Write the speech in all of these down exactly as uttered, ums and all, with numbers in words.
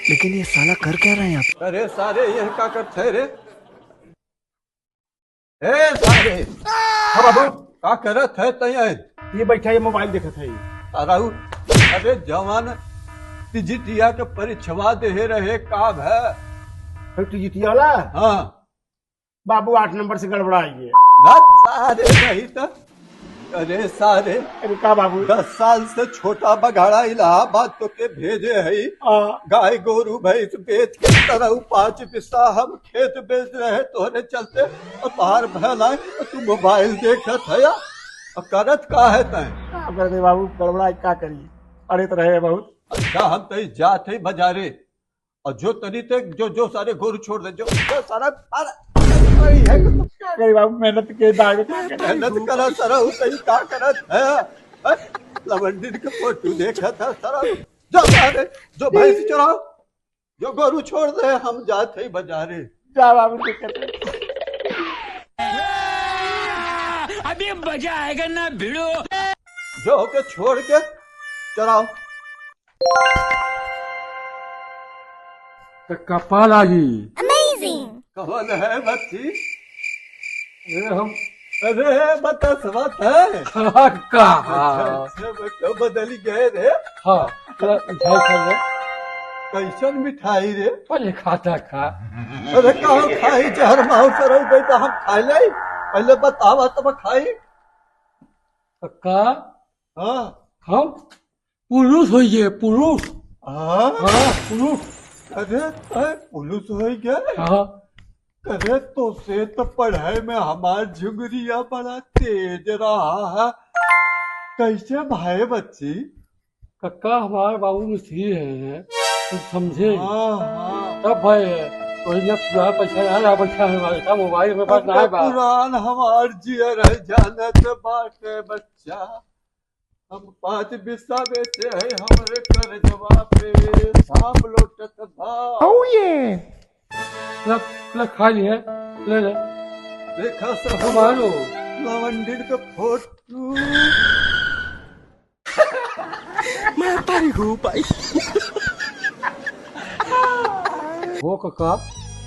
लेकिन ये साला कर क्या रहा है यहाँ पे? अरे सारे, ये का करत है रे? ए सारे, हाँ बाबू। का करत है तैं? ये बैठा, ये मोबाइल देखत है। अरे, अरे जवान, टीजीटीया के परीक्षवा देहे रहे, का भय? फिर टीजीटीया वाला? हाँ। बाबू, आठ नंबर से गड़बड़ाई है। ना सारे, नहीं तो। अरे सारे, अरे का बाबू? दस साल से छोटा बघाड़ा इलाहाबाद तोके भेजे हई। हाँ। गाय गोरू भैंस बेच के तरऊ पाँच बिस्सा हम खेत बेच रहे तोहरे चलते, और तोहार भय नाहीं, और तू मोबाइल देखत है या? और करत का है तैं? का करते बाबू, गड़बड़ा का करी, अरे तो रहे बहुत। अच्छा, हम तई जात है बाजारे, और जो तनी ते, जो, जो सारे गोरू छोड़ दे, जो, जो सारा, सारा, अरे है कि तू का करी बाबू, मेहनत के दाग में का करी? मेहनत करा सारा, उ तई का करत है? हैं? लवंडिन के फोटो देखा था सारा, जो सारे, जो भैंस चराओ, जो गोरू छोड़ दे, हम जात है बाजारे। जा बाबू, दिक्कत है। अभी मजा आएगा ना भिड़ो। जो होके छोड़ के चराओ। त कपाल आगी। Amazing। कवन है बच्ची? अरे हम अरे बता सवात है। का, का? अच्छा, अच्छा, बता बदली गए रे। हाँ, थोड़ा मिठाई खा ले। कैसन मिठाई रे? पहले खाता खा। अरे का खाई, जहर माहू सरऊ गई तो हम खाई ले। पहले बतावा तब खाई। का? हाँ। हम पुलुस होइ गए, पुलुस। हाँ? हाँ, पुलुस। अरे, तैं पुलुस होइ गए? हाँ। अरे, तोसे तो पढ़ाई में हमार झुंगरिया बड़ा तेज रहा है। कैसे भाई बच्ची? कक्का, हमारे बाबू मिस्त्री हैं, कुछ समझे। हाँ, हाँ। तब भाई, तो इन्हें पूरा पैसा ना ला, बच्चा हमारे का मोबाइल में बात अब ना तो बा। पुरान हमार जियर है, जानत बाटे बच्चा। हम पाँच बिस्सा बेचे है, हमरे करजवा पे सांप लोटत बा। Oh yeah। ले, ले खा लिए, ले ले। देखा सब हमारो। लवंडिन के फोटो। मैं तारी हूँ भाई। हो कक्का,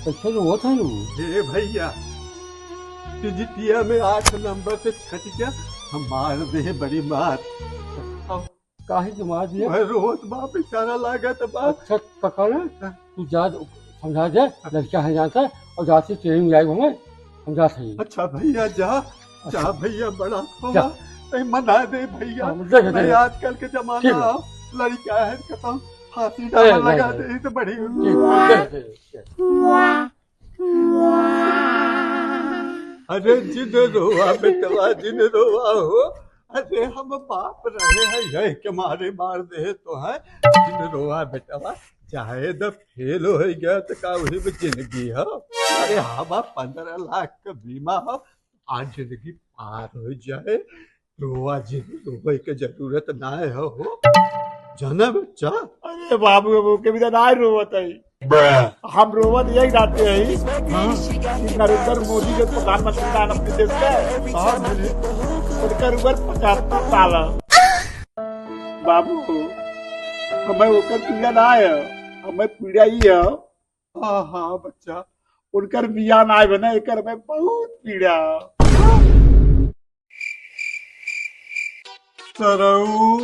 कैसे रोवत है नू? हे भैया, टीजीटीया में आठ नंबर से छट गया, हम मार दे बड़ी मार। अब काहे के मार दिया? मैं रोवत बा, बेचारा लागत बा। अच्छा कक्का ना, हाँ। तू जा समझा दे, लड़का है जानता, और जाते ट्रेनिंग जाए हमें, हम जाते हैं। अच्छा भैया जा, अच्छा। जा भैया बड़ा जा। होगा, नहीं मना दे भैया, हाँ, दे दे, नहीं दे। आजकल के जमाना ठीक है। हो, लड़का है कसम फांसी ए, डाल नहीं, लगा नहीं। दे तो बड़ी ठीक, दे, दे, दे। अरे जिन रोवा बेटवा, जिन रोवा हो। अरे हम बाप रहे हैं, यही के मारे मार दे तो है। जिन रोवा बेटवा, चाहे द फेल हो गया तो का वही में जिंदगी हो। अरे हवा पन्द्रह लाख का बीमा हो, आज जिंदगी पार हो जाए। रोवा जी, रोवे के जरूरत ना है हो। जाना बच्चा? अरे बाबू, अब ओके भी तो ना रोवत है। हम रोवत यही रहते हैं कि नरेंद्र मोदी जो प्रधानमंत्री बना अपने देश के, हाँ, बोलिए। उनकर उम्र पचहत्तर साल है। बाबू, हमें ओकर पीड़ा ना है, हमें पीड़ा ई है। हाँ, हाँ, बच्चा। उनकर बियाह ना आए बने, एकर में बहुत पीड़ा। सरऊ,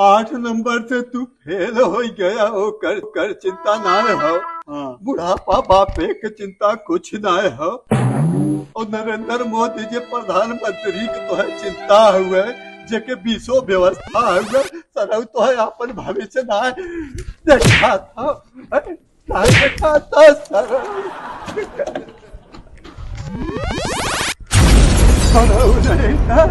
आठ नंबर से तू फेल हो गया, ओकर, ओकर चिंता ना हो। हाँ। बुढ़ापा बापे के चिंता कुछ ना हो। और नरेंद्र मोदी जी प्रधानमंत्री के तो है चिंता हुए, जेके बीसो व्यवस्था हुए, सरऊ तो है अपन भविष्य ना है। देखा था, अरे, ना देखा था, सरऊ। सरऊ नहीं था।